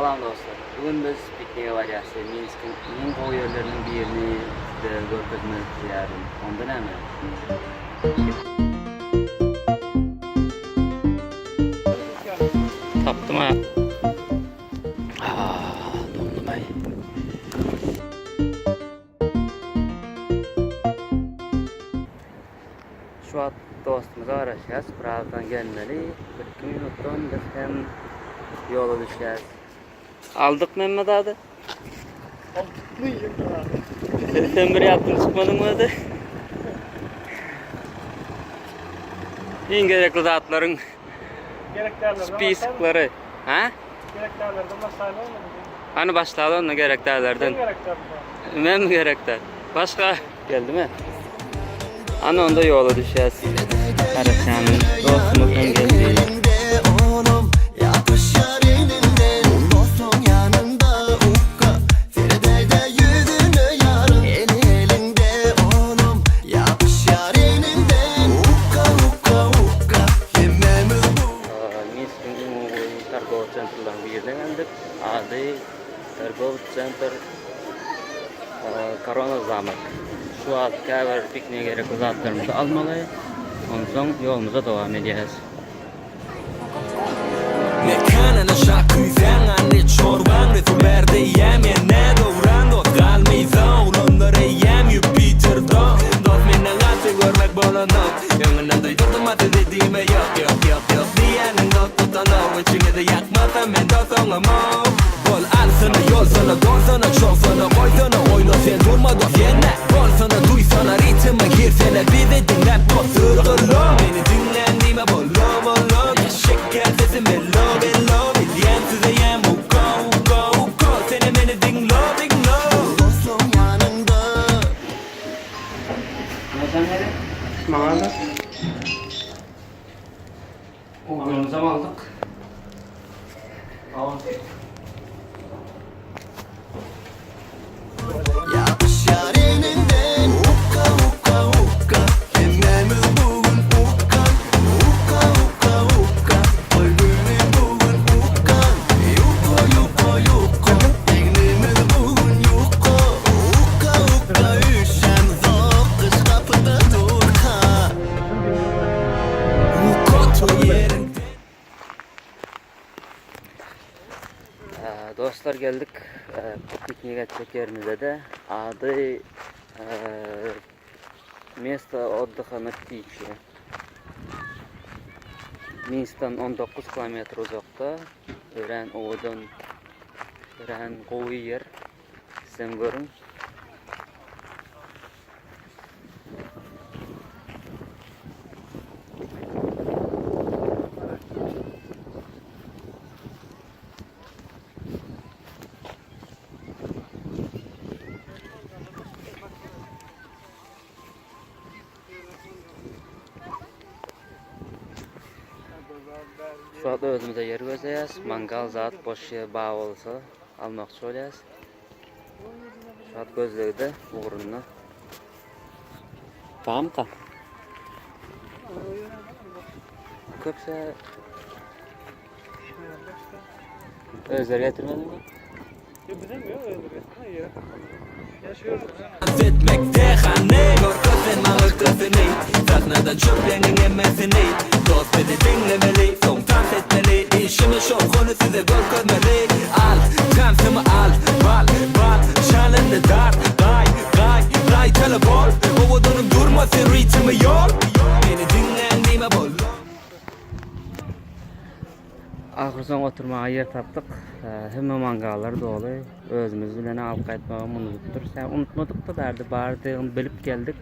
Salam dostlar. Bu gün biz piknige barýas. Minskiň iň gowy ýerleriniň birini size görkezmek isleýärin. Onda näme? Tapdym ha. Ah, dondum aý. Şu wagt dostumyza garaşýas. Birazdan gelmeli. Bir-iki minutdan biz hem ýola düşýäs. Aldyk hemme zady? Sen bir ýatdan çykmadyňmy özi? Iň gerekli zatlaryň spiskleri. Ha? Gerek dällerden başlaýly onda. Hany başlaly onda gerek dällerden. Sen gerek däl. Men mi gerek däl? Başga geldimi? Ana onda ýola düşýäs. Garaşýan dostumyz hem geldi. Minskiň iň uly targowy sentrlaryň birine geldik. Ady Targowy sentr Korona zamok. Şu wagt käbir piknige gerekli zatlarymyzy almaly. Onsoň ýolumyza dowam edýäris. Maňa da. Ugrumyzam aldyk. Dostlar geldik piknik etjek ýerimize-de. Ady Место отдыха на Птичье. Minskden 19 kilometr uzakda örän owadan, örän gowy ýer. Sizem görüň. Şu wagt özümize ýer gözleýäs. Mangal zat boş ýer bar bolsa almakçy bolýas. Şu wagt gözlegde ugrunda. Barmyka? Köpse Özleri getirmedi mi? Ahyrsoňy oturmaga ýer tapdyk. Hemme mangallar doly. Özümiz bilen alyp gaýtmagam unudypdyrys. Ýa unutmadyk-da, bärde bardygyny bilip geldik.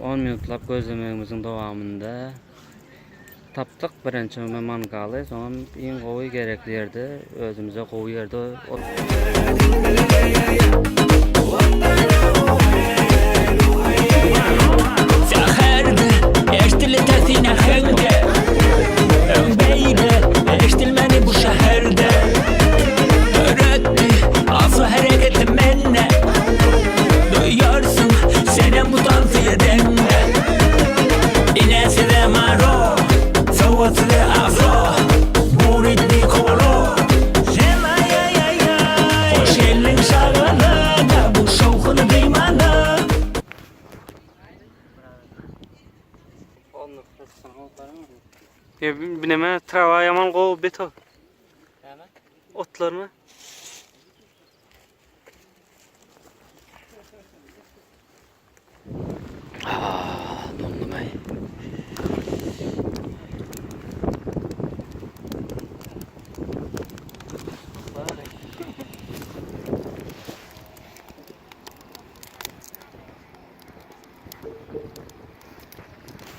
On minutlap gözlemegimiziň dowamynda tapdyk birinji mangaly. Soňam iň gowy gerekli ýerde, özümize gowy ýerde E, bineme trava yaman gowy beto. Näme? Otlaryny. Ah, dondum ay.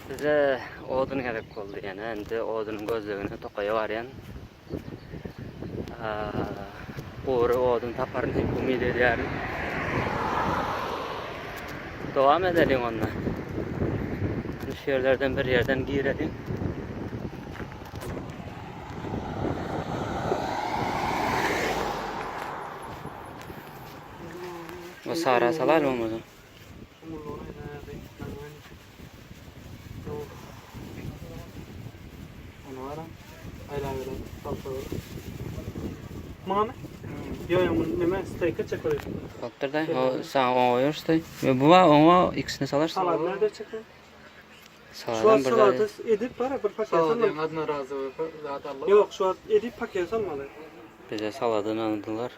Bize odun gerek boldy ýene. Indi odunyň gözlegine tokaýa barýan. Gury odun taparyn diýip umyt edýärin. Dowam edeliň onda. Şu ýerlerden bir ýerden gireliň. Bu sara salar bolmasa. Mami? Yo yo neme steak'e çekiyor. Bolupdyr da, o saňa oňa goýarys-da. Bu bar, oňa ikisini salarys. Salat nerede çekiyor? Şu Saladan an bir salatı edip bara bir paket Saladyň salmaly. adyna razy zat Allah. Yok şu an edip paket salmaly. Bize saladan aldylar.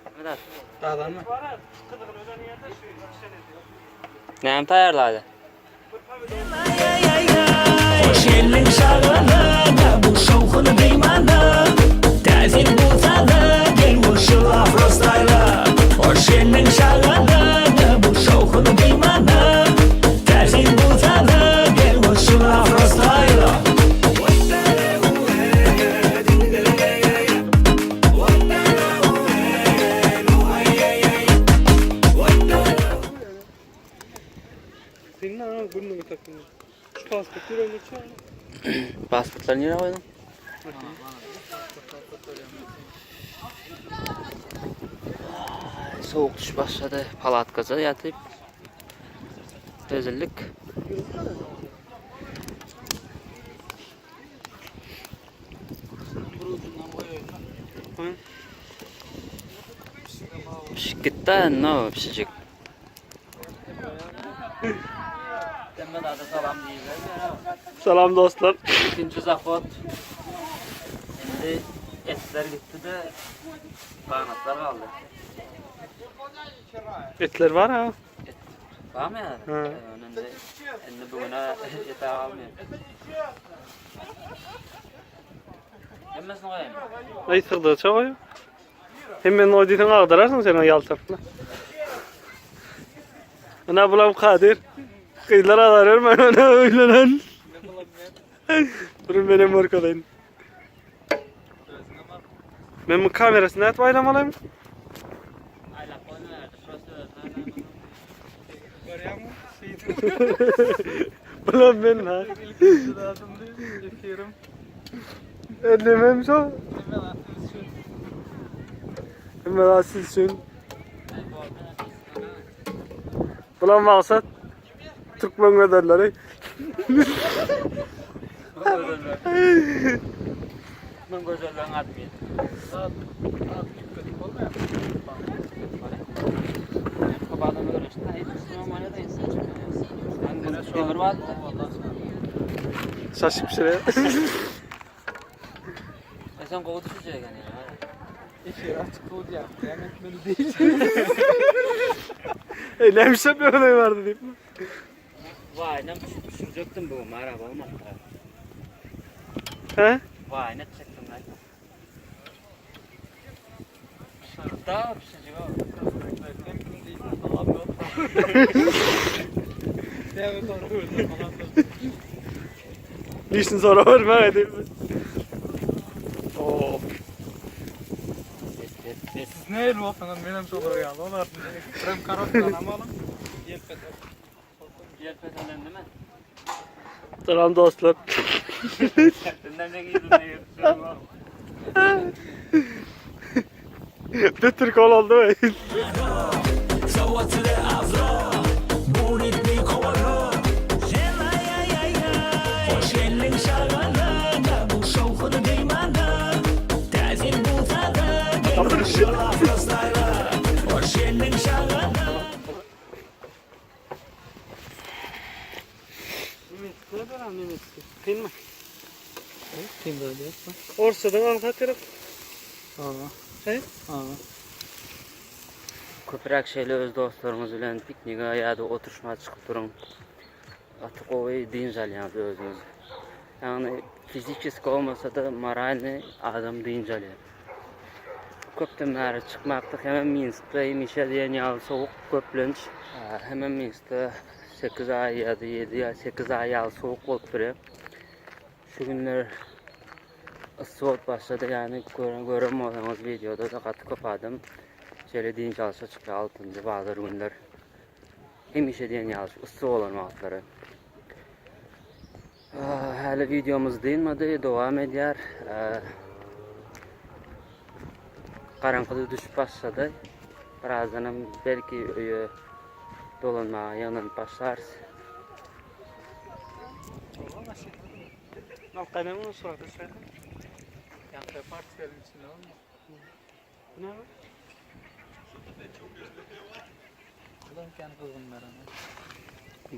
Dazanmy? Näme taýýarlady? Hoş geldiň şagala bu şowhuny duýmana Täsin bolsada gel goşul afrostaýla Hoş geldiň şagala bu şowhuny duýmana Täsin bolsada gel goşul afrostaýla. Senin ana gününe takın. Şu pasport öyle çağır. Pasportlary nirä goýduň? Sowuk düşüp başlady. Palatkaja ýatyp rezillik. Pişik gitdi, no pişijik. Salam dostlar. İkinci zahod. Indi etler gitdi de ganatlar galdy. Etler var ha. Et barmy ýa? He. Indi indi bugüne ete almaýar. Hemmesini goýaýyn. Ay sygdygy goý. Hemen o diýseň agdararsyň sen o ýaltapla. Ana bulam Kadir. Gyzlar agdarar men ona öýlenen. Durun benim arkalayın. Men bu kamerasını nädip aýlamalymy? Aýlap goýmaýardy, prosta özüne Bulam men ha. Ellemem şo. Hemen siz üçin. Bulam maksat Türkmen gözelleri. Men gözellerin admini. Şaşıp şuraya. E sen gowy düşecek yani. E neymiş bir olay vardı deyip. Vay ne düşürecektim bu araba olmadı. He? Vay ne çektim lan. Daha pişecek o. Niçin sonra var mı deyip. Oo. Et et et. Siz ne el bolsaňyz menem şolar ýaly bolardym. Birem karotkanam alyň. Yer petelendi mi? Selam dostlar. Senden ne giydin ne yırtışıyorum. Bir Türk ol oldu mu? Hoş geldiň şagala bu şowhuny duýmana Täsin bolsada gel goşul afrostaýla Hoş geldiň şagala Nemetsler var nemetsler. Kynmy? Kyn zat ýok. Orsçadan aňsat gerek. Hawa. He? Hawa. Köpräk şeýle öz dostlaryňyz bilen piknige ýa-da oturyşma çykyp duruň. Gaty gowy dynç alýaňyz özüňiz. Ýagny fiziçeski bolmasa-da moralny adam dynç alýar. Köpden bäri çykmakdyk hemem Minskde hemişe diýen ýaly sowuk köplenç. Hemem Minskde 8 aý ýa-da 7 ýa 8 aý ýaly sowuk bolup durýar. Şu günler yssy bolup başlady ýagny gören gören bolsaňyz wideoda-da gaty köp adam şeýle dynç alşa çykýar altynjy bazar günler. Hemişe diýen ýaly şu yssy bolan wagtlary. Häli wideomyz dynmady, dowam edýär. Garaňky düşüp başlady. Birazdanam belki öýe dolanmaga ýygnanyp başlarys. Al gaýdan bunu surata düşerdi. Ýa-da portfeliň içinde bolma. Bu näme? Bulam kän gyzgyn beren.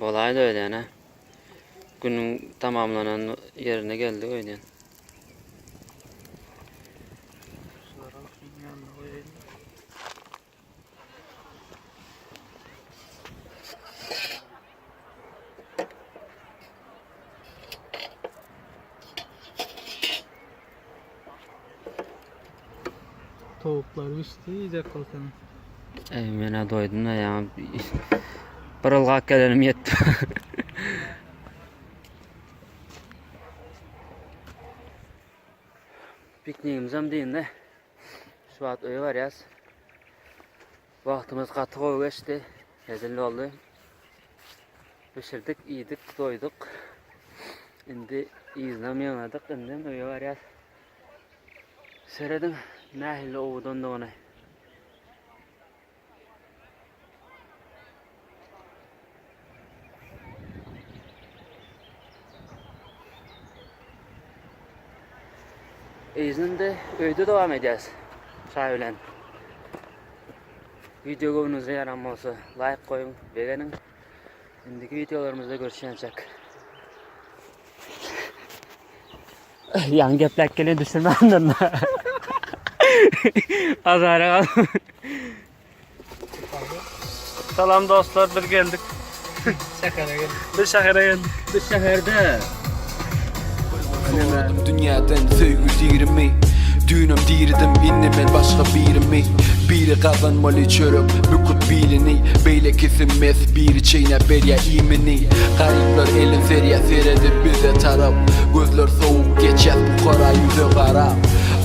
Bolaýdy öýdýän hä. Günüň tamamlanan ýerine geldik öýdýän. Şulary alyp şunuň ýanyna goýaýyn. Towuklar bişdi, iýjek bolsaň. Eý, men-ä doýdum-da, ýaňy bir ylgap gelenim ýetdi. Piknigimizem dyndy. Şu wagt öýe barýas. Wagtymyz gaty gowy geçdi. Hezil boldy. Bişirdik, iýdik, doýduk. Indi yzynam ýygnadyk, indem öýe barýas. Serediň nähili owadandygyny. Yzyny öýde dowam edýäs. Çaý bilen. Video göwnüňize ýaran bolsa laýk goýuň, begeniň. Indiki videolarymyzda görüşýänçäk. Ýaňy gepläp gelen düşünmändim. Azara galdym. Salam dostlar, biz geldik. Şähere geldik. Biz şähere geldik. Biz şäherde. Soradym dünýäden söýgi dirimi Düýnem diridim indi men başga birimi Biri gazanmaly çörek büküp bilini Beýlekisi mes biri çeýnäp berýä iýmini Garyplar elin serýä seredip bize tarap Gözler sowuk geçýäs pukara ýüze garap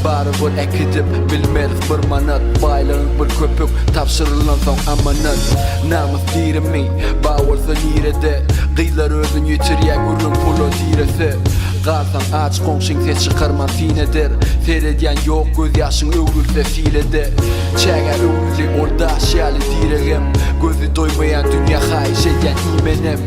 Barybir äkidip bilmeris bir manat Baýlygyň bir köpük tabşyrylansoň amanat Namys dirimi bar bolsa nirede Gyzlar özün ýitirýä gürrüň pula direse Galsaň aç goňşyň ses çykarman syn eder Seredýän ýok gözýaşyň öwrülse silede Çägä öwrüldi ol daş ýaly diregem Gözi doýmaýan dünýä haýyş edýän iýmenem.